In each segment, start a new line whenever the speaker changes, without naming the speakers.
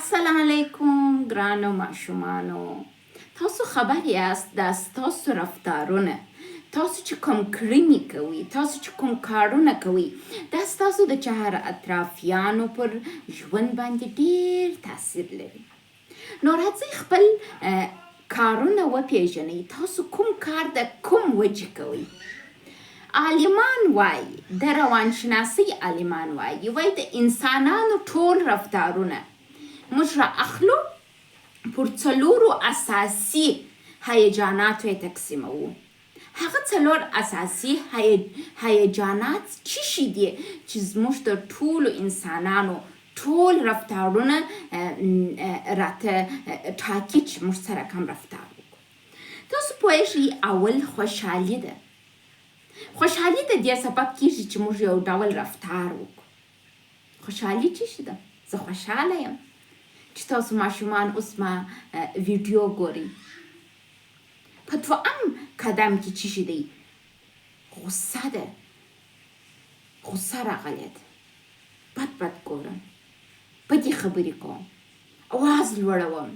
السلام علیکم ګرانو ماشومانو، تاسو خبر یاست دا ستاسو رفتارونه، تاسو چې کوم کړنې کوئ، تاسو چې کوم کارونه کوئ، دا ستاسو د چهار اطرافیانو پر ژوند باندې ډیر تاثیر لري. نو راځئ خپل کارونه وپیژنئ، تاسو کوم کار د کوم وجې کوئ. عالمان وایي، د روانشناسۍ عالمان وایي، وایي د انسانانو ټول رفتارونه موږ را اخلو، پر څلورو اساسي هیجاناتو یې تقسیموو. هغه څلور اساسي هیجانات څه شي دي چې زموږ د ټولو انسانانو ټول رفتارونه راته ټاکي چې موږ څه رقم رفتار وکړو؟ تاسو پوهیږئ، اول خوشحالي ده. خوشحالي د دې سبب کیږي چې موږ یو ډول رفتار وکړو. خوشحالي څه شي ده؟ زه خوشحاله یم چې تاسو ماشومان اوس ما ویډیو ګورئ. په دوهم قدم کې څه شي دی؟ غصه ده. غصه راغلې ده، بد بد ګورم، بدې خبرې کوم، اواز لوړوم.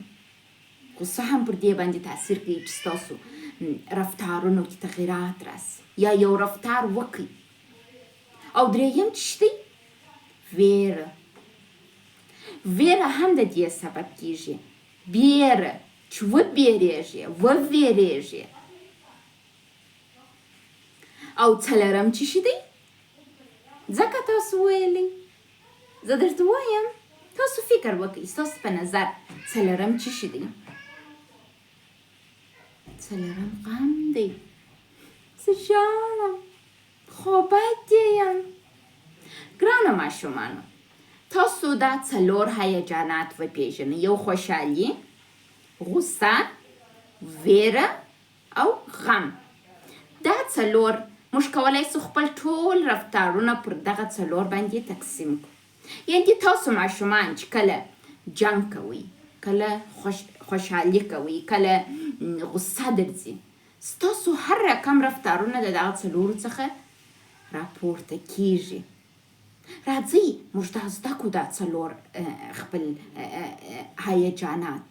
غصه هم پر دې باندې تاثیر کوي چې ستاسو رفتارونو کې تغیرات راسي یا یو رفتار وکړي. او درېیم څه دی؟ ویره. ویره هم د دې سبب کیږي، بیره، چې وبیریږي، وویریږي. او څلورم څه شي دی؟ ځکه تاسو ویلی، زه درته وایم، تاسو فکر وکړئ، ستاسو په نظر څلورم څه شي دی؟ څلورم غم دی. زه ژاړم، خوابدی یم. ګرانو ماشومانو، تاسو دا څلور هیجانات وپیژنئ، یو خوشحالي، غصه، ویره او غم. دا څلور موږ کولای سو خپل ټول رفتارونه پر دغه څلور باندې تقسیم کړو. یعنی تاسو ماشومان چې کله جنګ کوئ، کله خوشحالي کوئ، کله غصه درځي، ستاسو هر رقم رفتارونه د دغه څلورو څخه راپورته کیږي. راځئ موږ دا زده کړو، دا څلور خپل هیجانات.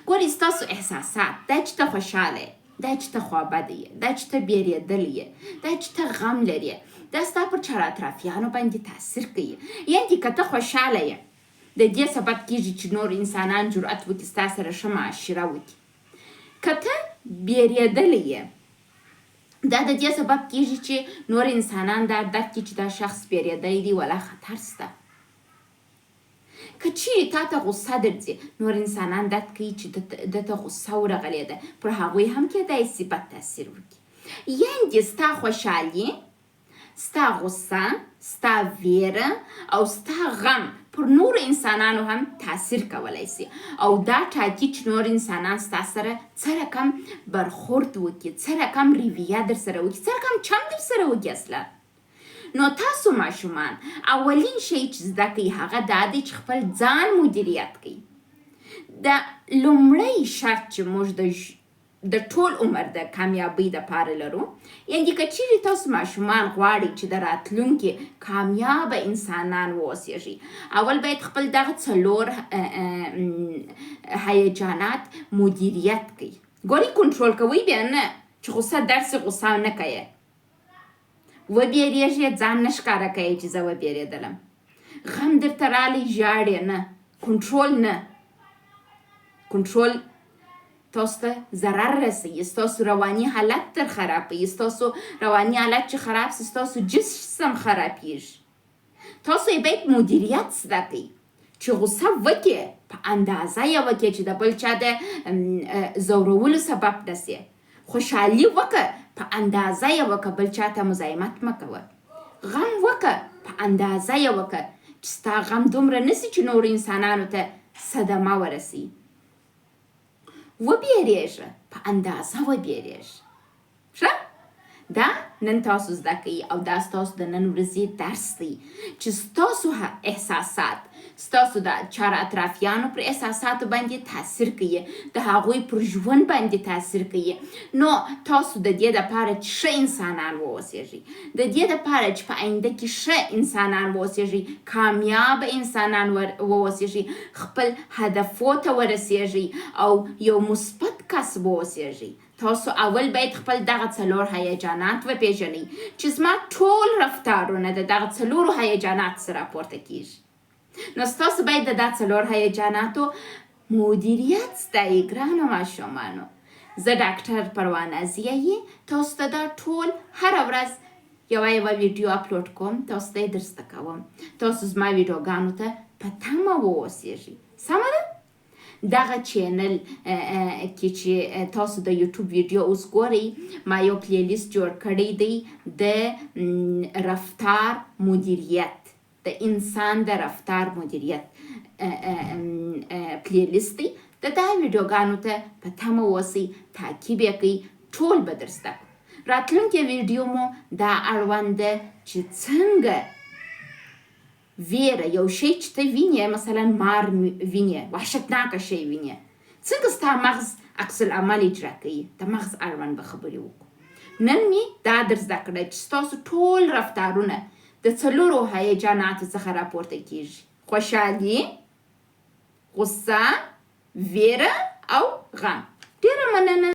ګورئ، ستاسو احساسات، دا چې ته خوشحاله یې، دا چې ته خوابدی یې، دا چې ته بیریدلی یې، دا چې ته غم لرې، دا ستا پر چار اطرافیانو باندې تاثیر کوي. یعنې که ته خوشحاله یې، د دې سبب کیږي چې نور انسانان جرأت وکړي ستا سره ښه معاشره وکړي. که ته بیریدلی یې، دا د دې سبب کیږي چې نور انسانان دا درک کړي چې دا شخص بیریدلی دی، ولا خطر شته. که چیرې تا ته غصه درځي، نور انسانان درک کوي چې ده ته غصه ورغلې ده، پر هغوی هم کیدای شي بد تاثیر وکړي. یعنې ستا خوشحالي، ستا غصه، ستا ویره او ستا غم پر نورو انسانانو هم تاثیر کولای شي او دا ټاکي چې نور انسانان ستا سره څه رقم برخورد وکړي، څه رقم رویه در سره وکړي، څه رقم چم در سره وکړي اصلا. نو تاسو ماشومان اولین شی چې زده کړئ هغه دا دی چې خپل ځان مدیریت کړئ. د لومړی شرط چې موږ د ټول عمر د کامیابۍ د پاره لرو، یعنی که چیرې تاسو ماشومان غواړئ چې د راتلونکي کامیابه انسانان واوسیږئ، اول باید خپل دغه څلور هیجانات مدیریت کړئ. ګورئ، کنټرول کوئ بیا نه، چې غصه درسي غصه نه کوي، وبېرېږې ځان نه ښکاره کوي چې زه وبېرېدلم. غم درته رالی، ژاړې نه، کنټرول نه. کنټرول تاسو ته ضرر رسوي، ستاسو رواني حالت در خرابوي. ستاسو رواني حالت چې خراب سي، ستاسو جسم خرابیږي. تاسو یې باید مدیریت زده کړئ چې غصه وکړې، په اندازه یې وکړې چې د بل چا د ځورولو سبب نه سي. خوشحالي وکړه، په اندازه یې وکړه، بل چا ته مزاحمت مه کوه. غم وکړه، په اندازه یې وکړه چې ستا غم دومره نه سي چې نورو انسانانو ته صدمه ورسوي. وبېرېږه، په اندازه وبېرېږه. ښه، دا نن تاسو زده کړئ او دا ستاسو د نن ورځې درس دی چې ستاسو احساسات، ستاسو د چار اطرافیانو پر احساساتو باندې تاثیر کوي، د هغوی پر ژوند باندې تاثیر کوي. نو تاسو د دې لپاره چې ښه انسانان واوسیږئ، د دې لپاره چې په آینده کې ښه انسانان واوسیږئ، کامیاب انسانان واوسیږئ، خپل هدفو ته ورسیږئ او یو مثبت کس واوسیږئ، تاسو اول باید خپل دغه څلور هیجانات وپیژنئ چې زما ټول رفتارونه د دغه څلورو هیجاناتو سره راپورته کیږي. نو ستاسو باید د دا څلور هیجاناتو مدیریت زده وي. ګرانو ماشومانو، زه ډاکټر پروانه ضیايي تاسو ته دا ټول هره ورځ یوه یوه ویډیو اپلوډ کوم، تاسو ته یې در زده کوم. تاسو زما ویډیوګانو ته په تمه واوسیږئ. سمه ده؟ دغه چینل کې چې تاسو د یوټیوب ویډیو اوس ګورئ، ما یو پلی لیست جوړ کړی دی د رفتار مدیریت، د انسان د رفتار مدیریت پلی لیست دی. د دا ویډیوګانو ته په تمه اوسئ، تعقیب یې کړئ، ټول به در زده کړو. راتلونکې ویډیو مو دا اړوند ده چې څنګه ویره، یو شی چې ته وینې، مثلا مار وینې، وحشتناکه شی وینې، څنګه ستا مغز عکس العمل اجرا کوي، د مغز اړوند به خبرې وکړو. نن مې دا در زده کړه چې ستاسو ټول رفتارونه د څلورو هیجاناتو څخه راپورته کیږي: خوشحالي، غصه، ویره او غم. ډیره مننه.